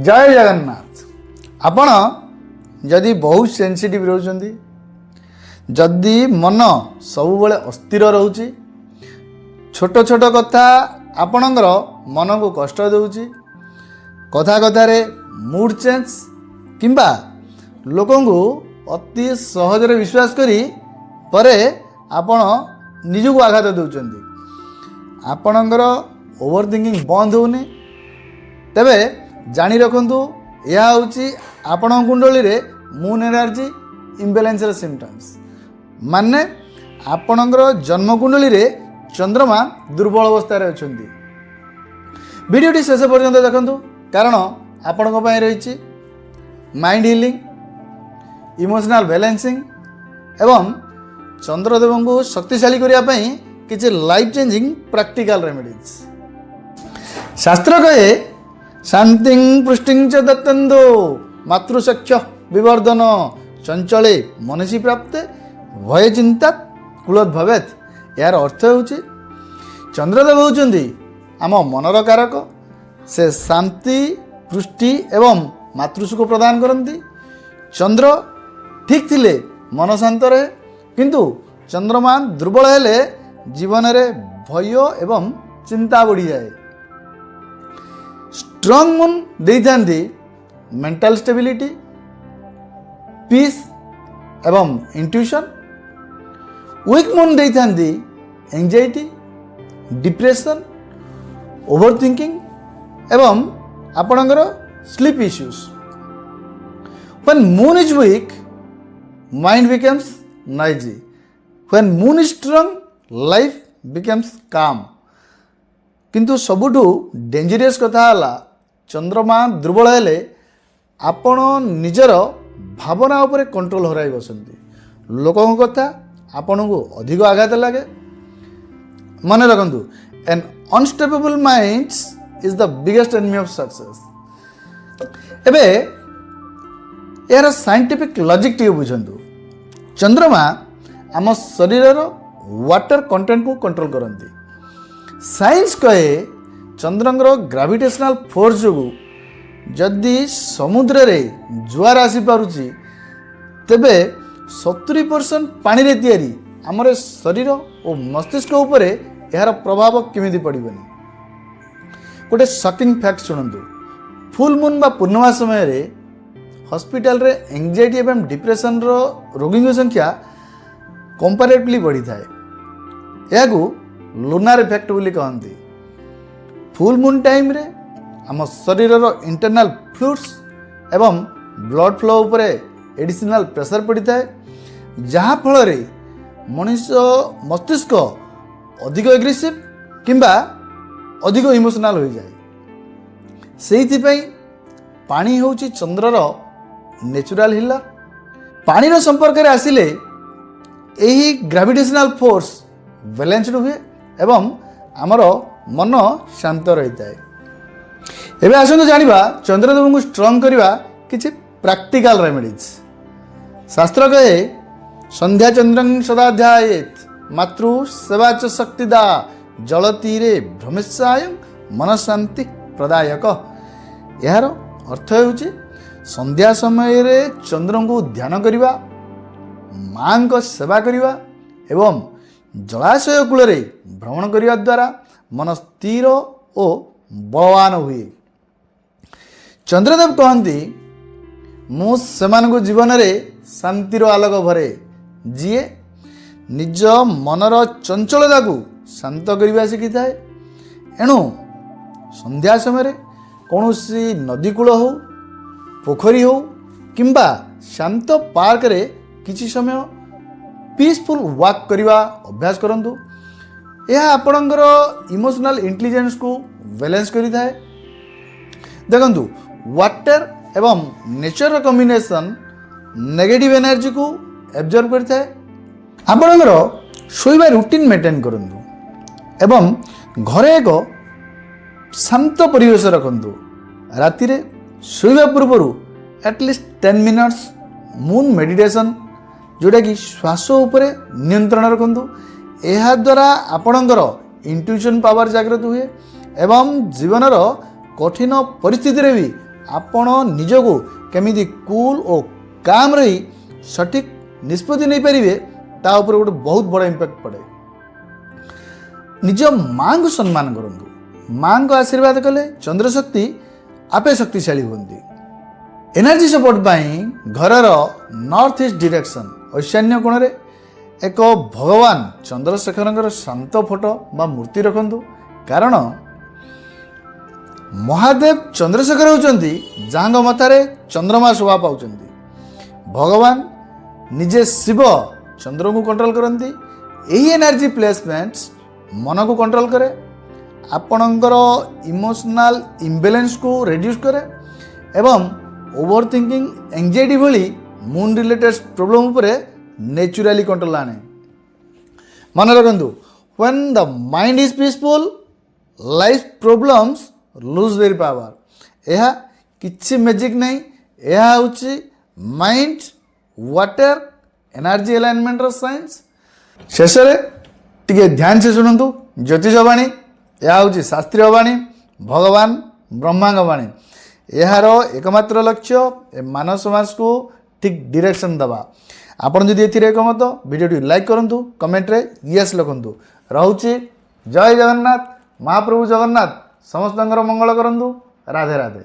ଜୟ ଜଗନ୍ନାଥ। ଆପଣ ଯଦି ବହୁତ ସେନ୍ସିଟିଭ୍ ରହୁଛନ୍ତି, ଯଦି ମନ ସବୁବେଳେ ଅସ୍ଥିର ରହୁଛି, ଛୋଟ ଛୋଟ କଥା ଆପଣଙ୍କର ମନକୁ କଷ୍ଟ ଦେଉଛି, କଥା କଥାରେ ମୁଡ୍ ଚେଞ୍ଜ କିମ୍ବା ଲୋକଙ୍କୁ ଅତି ସହଜରେ ବିଶ୍ୱାସ କରି ପରେ ଆପଣ ନିଜକୁ ଆଘାତ ଦେଉଛନ୍ତି, ଆପଣଙ୍କର ଓଭର ଥିଙ୍କିଂ ବନ୍ଦ ହେଉନି, ତେବେ ଜାଣି ରଖନ୍ତୁ, ଏହା ହେଉଛି ଆପଣଙ୍କ କୁଣ୍ଡଳୀରେ ମୁନ୍ ଏନର୍ଜି ଇମ୍ବାଲାନ୍ସର ସିମ୍ପଟମ୍ସ। ମାନେ ଆପଣଙ୍କର ଜନ୍ମ କୁଣ୍ଡଳୀରେ ଚନ୍ଦ୍ରମା ଦୁର୍ବଳ ଅବସ୍ଥାରେ ଅଛନ୍ତି। ଭିଡ଼ିଓଟି ଶେଷ ପର୍ଯ୍ୟନ୍ତ ଦେଖନ୍ତୁ, କାରଣ ଆପଣଙ୍କ ପାଇଁ ରହିଛି ମାଇଣ୍ଡ ହିଲିଂ, ଇମୋସନାଲ୍ ବାଲାନ୍ସିଂ ଏବଂ ଚନ୍ଦ୍ରଦେବଙ୍କୁ ଶକ୍ତିଶାଳୀ କରିବା ପାଇଁ କିଛି ଲାଇଫ୍ ଚେଞ୍ଜିଂ ପ୍ରାକ୍ଟିକାଲ ରେମେଡ଼ିଜ୍। ଶାସ୍ତ୍ର କହେ, ଶାନ୍ତିଂ ପୁଷ୍ଟିଂ ଚ ଦତ୍ତେନ୍ଦୁ ମାତୃସଖ୍ୟ ବିବର୍ଦ୍ଧନ ଚଞ୍ଚଳେ ମନସି ପ୍ରାପ୍ତେ ଭୟ ଚିନ୍ତା କୁଳୋଦ୍ଭବେତ୍। ଏହାର ଅର୍ଥ ହେଉଛି, ଚନ୍ଦ୍ରଦେବ ହେଉଛନ୍ତି ଆମ ମନର କାରକ। ସେ ଶାନ୍ତି, ପୁଷ୍ଟି ଏବଂ ମାତୃସୁଖ ପ୍ରଦାନ କରନ୍ତି। ଚନ୍ଦ୍ର ଠିକ୍ ଥିଲେ ମନ ଶାନ୍ତ ରହେ, କିନ୍ତୁ ଚନ୍ଦ୍ରମା ଦୁର୍ବଳ ହେଲେ ଜୀବନରେ ଭୟ ଏବଂ ଚିନ୍ତା ବଢ଼ିଯାଏ। ଷ୍ଟ୍ରଙ୍ଗ ମୁନ୍ ଦେଇଥାନ୍ତି ମେଣ୍ଟାଲ ଷ୍ଟେବିଲିଟି, ପିସ୍ ଏବଂ ଇଣ୍ଟ୍ୟୁସନ୍। ୱିକ୍ ମୁନ୍ ଦେଇଥାନ୍ତି ଏଙ୍ଗଜାଇଟି, ଡିପ୍ରେସନ୍, ଓଭର ଥିଙ୍କିଂ ଏବଂ ଆପଣଙ୍କର slip issues. When moon is weak, mind becomes noisy. When moon is strong, life becomes calm. କିନ୍ତୁ ସବୁଠୁ ଡେଞ୍ଜରିୟସ୍ କଥା ହେଲା, ଚନ୍ଦ୍ରମା ଦୁର୍ବଳ ହେଲେ ଆପଣ ନିଜର ଭାବନା ଉପରେ କଣ୍ଟ୍ରୋଲ ହରାଇ ବସନ୍ତି। ଲୋକଙ୍କ କଥା ଆପଣଙ୍କୁ ଅଧିକ ଆଘାତ ଲାଗେ। ମନେ ରଖନ୍ତୁ, an unstable mind is the biggest enemy of success. ଏବେ ଏହାର ସାଇଣ୍ଟିଫିକ୍ ଲଜିକ୍ ଟିକେ ବୁଝନ୍ତୁ। ଚନ୍ଦ୍ରମା ଆମ ଶରୀରର ୱାଟର କଣ୍ଟେଣ୍ଟକୁ କଣ୍ଟ୍ରୋଲ କରନ୍ତି। ସାଇନ୍ସ କହେ, ଚନ୍ଦ୍ରଙ୍କର ଗ୍ରାଭିଟେସନାଲ ଫୋର୍ସ ଯୋଗୁଁ ଯଦି ସମୁଦ୍ରରେ ଜୁଆର ଆସିପାରୁଛି, ତେବେ 70% ପାଣିରେ ତିଆରି ଆମର ଶରୀର ଓ ମସ୍ତିଷ୍କ ଉପରେ ଏହାର ପ୍ରଭାବ କେମିତି ପଡ଼ିବନି? ଗୋଟେ ସକିଂ ଫ୍ୟାକ୍ଟ ଶୁଣନ୍ତୁ। ଫୁଲ୍ ମୁନ୍ ବା ପୂର୍ଣ୍ଣିମା ସମୟରେ ହସ୍ପିଟାଲରେ ଏଙ୍ଗଜାଇଟି ଏବଂ ଡିପ୍ରେସନର ରୋଗୀଙ୍କ ସଂଖ୍ୟା କମ୍ପାରେଟିଭଲି ବଢ଼ିଥାଏ। ଏହାକୁ ଲୁନାର ଇଫେକ୍ଟ ବୋଲି କହନ୍ତି। ଫୁଲ୍ ମୁନ୍ ଟାଇମ୍ରେ ଆମ ଶରୀରର ଇଣ୍ଟରନାଲ ଫ୍ଲୁଇଡ୍ସ ଏବଂ ବ୍ଲଡ଼ ଫ୍ଲୋ ଉପରେ ଏଡ଼ିସନାଲ ପ୍ରେସର ପଡ଼ିଥାଏ, ଯାହାଫଳରେ ମଣିଷ ମସ୍ତିଷ୍କ ଅଧିକ ଏଗ୍ରେସିଭ୍ କିମ୍ବା ଅଧିକ ଇମୋସନାଲ ହୋଇଯାଏ। ସେଇଥିପାଇଁ ପାଣି ହେଉଛି ଚନ୍ଦ୍ରର ନ୍ୟାଚୁରାଲ ହିଲର। ପାଣିର ସମ୍ପର୍କରେ ଆସିଲେ ଏହି ଗ୍ରାଭିଟେସନାଲ ଫୋର୍ସ ବାଲାନ୍ସଡ ହୁଏ ଏବଂ ଆମର ମନ ଶାନ୍ତ ରହିଥାଏ। ଏବେ ଆସନ୍ତୁ ଜାଣିବା ଚନ୍ଦ୍ରଦେବଙ୍କୁ ଷ୍ଟ୍ରଙ୍ଗ କରିବା କିଛି ପ୍ରାକ୍ଟିକାଲ ରେମେଡ଼ିଜ୍। ଶାସ୍ତ୍ର କହେ, ସନ୍ଧ୍ୟା ଚନ୍ଦ୍ରଂ ସଦା ଧ୍ୟାୟେତ୍ ମାତୃ ସେବା ଚ ଶକ୍ତିଦା ଜଳତୀରେ ଭ୍ରମେତ୍ସାୟଂ ମନଶାନ୍ତି ପ୍ରଦାୟକ। ଏହାର ଅର୍ଥ ହେଉଛି, ସନ୍ଧ୍ୟା ସମୟରେ ଚନ୍ଦ୍ରଙ୍କୁ ଧ୍ୟାନ କରିବା, ମାଙ୍କ ସେବା କରିବା ଏବଂ ଜଳାଶୟ କୂଳରେ ଭ୍ରମଣ କରିବା ଦ୍ୱାରା ମନ ସ୍ଥିର ଓ ବଳବାନ ହୁଏ। ଚନ୍ଦ୍ରଦେବ କହନ୍ତି, ମୁଁ ସେମାନଙ୍କୁ ଜୀବନରେ ଶାନ୍ତିର ଆଲୋକ ଭରେ, ଯିଏ ନିଜ ମନର ଚଞ୍ଚଳତାକୁ ଶାନ୍ତ କରିବା ଶିଖିଥାଏ। ଏଣୁ ସନ୍ଧ୍ୟା ସମୟରେ କୌଣସି ନଦୀ କୂଳ ହେଉ, ପୋଖରୀ ହେଉ କିମ୍ବା ଶାନ୍ତ ପାର୍କରେ କିଛି ସମୟ ପିସଫୁଲ୍ ୱାକ୍ କରିବା ଅଭ୍ୟାସ କରନ୍ତୁ। ଏହା ଆପଣଙ୍କର ଇମୋସନାଲ୍ ଇଣ୍ଟେଲିଜେନ୍ସକୁ ବାଲାନ୍ସ କରିଥାଏ। ଦେଖନ୍ତୁ, ୱାଟର ଏବଂ ନେଚରର କମ୍ବିନେସନ୍ ନେଗେଟିଭ୍ ଏନର୍ଜିକୁ ଏବଜର୍ବ କରିଥାଏ। ଆପଣଙ୍କର ଶୋଇବା ରୁଟିନ୍ ମେଣ୍ଟେନ୍ କରନ୍ତୁ ଏବଂ ଘରେ ଏକ ଶାନ୍ତ ପରିବେଶ ରଖନ୍ତୁ। ରାତିରେ ଶୋଇବା ପୂର୍ବରୁ at least 10 minutes moon meditation, ଯେଉଁଟାକି ଶ୍ୱାସ ଉପରେ ନିୟନ୍ତ୍ରଣ ରଖନ୍ତୁ। ଏହାଦ୍ୱାରା ଆପଣଙ୍କର ଇଣ୍ଟ୍ୟୁସନ୍ ପାୱାର ଜାଗ୍ରତ ହୁଏ ଏବଂ ଜୀବନର କଠିନ ପରିସ୍ଥିତିରେ ବି ଆପଣ ନିଜକୁ କେମିତି କୁଲ୍ ଓ କାମ୍ ରହି ସଠିକ୍ ନିଷ୍ପତ୍ତି ନେଇପାରିବେ, ତା ଉପରେ ଗୋଟେ ବହୁତ ବଡ଼ ଇମ୍ପାକ୍ଟ ପଡ଼େ। ନିଜ ମାଆଙ୍କୁ ସମ୍ମାନ କରନ୍ତୁ। ମାଆଙ୍କ ଆଶୀର୍ବାଦ କଲେ ଚନ୍ଦ୍ରଶକ୍ତି ଆପେ ଶକ୍ତିଶାଳୀ ହୁଅନ୍ତି। ଏନର୍ଜି ସପୋର୍ଟ ପାଇଁ ଘରର ନର୍ଥ ଇଷ୍ଟ ଡିରେକ୍ସନ୍, ଐଶାନ୍ୟ କୋଣରେ ଏକ ଭଗବାନ ଚନ୍ଦ୍ରଶେଖରଙ୍କର ଶାନ୍ତ ଫଟୋ ବା ମୂର୍ତ୍ତି ରଖନ୍ତୁ, କାରଣ ମହାଦେବ ଚନ୍ଦ୍ରଶେଖର ହେଉଛନ୍ତି ଯାହାଙ୍କ ମଥାରେ ଚନ୍ଦ୍ରମା ଶୋଭା ପାଉଛନ୍ତି। ଭଗବାନ ନିଜେ ଶିବ ଚନ୍ଦ୍ରଙ୍କୁ କଣ୍ଟ୍ରୋଲ କରନ୍ତି। ଏହି ଏନର୍ଜି ପ୍ଲେସମେଣ୍ଟସ୍ ମନକୁ କଣ୍ଟ୍ରୋଲ କରେ, ଆପଣଙ୍କର ଇମୋସନାଲ ଇମ୍ବାଲାନ୍ସକୁ ରେଡ୍ୟୁସ୍ କରେ ଏବଂ ଓଭର ଥିଙ୍କିଂ, ଏଙ୍ଗଜାଇଟି ଭଳି ମୁନ୍ ରିଲେଟେଡ୍ ପ୍ରୋବ୍ଲେମ୍ ଉପରେ ନ୍ୟାଚୁରାଲି କଣ୍ଟ୍ରୋଲ ଆଣେ। ମନେ ରଖନ୍ତୁ, when the mind is peaceful, life problems lose their power. ଏହା କିଛି ମ୍ୟାଜିକ୍ ନାହିଁ। ଏହା ହେଉଛି ମାଇଣ୍ଡ ୱାଟର ଏନର୍ଜି ଆଲାଇନମେଣ୍ଟର ସାଇନ୍ସ। ଶେଷରେ ଟିକେ ଧ୍ୟାନ ସେ ଶୁଣନ୍ତୁ ଜ୍ୟୋତିଷ ବାଣୀ। ଏହା ହେଉଛି ଶାସ୍ତ୍ରୀୟ ବାଣୀ, ଭଗବାନ ବ୍ରହ୍ମାଙ୍କ ବାଣୀ। ଏହାର ଏକମାତ୍ର ଲକ୍ଷ୍ୟ ଏ ମାନବ ସମାଜକୁ ଠିକ୍ ଡିରେକ୍ସନ୍ ଦେବା। ଆପଣ ଯଦି ଏଥିରେ ଏକମତ, ଭିଡ଼ିଓଟି ଲାଇକ୍ କରନ୍ତୁ, କମେଣ୍ଟରେ ୟେସ୍ ଲେଖନ୍ତୁ। ରହୁଛି, ଜୟ ଜଗନ୍ନାଥ। ମହାପ୍ରଭୁ ଜଗନ୍ନାଥ ସମସ୍ତଙ୍କର ମଙ୍ଗଳ କରନ୍ତୁ। ରାଧେ ରାଧେ।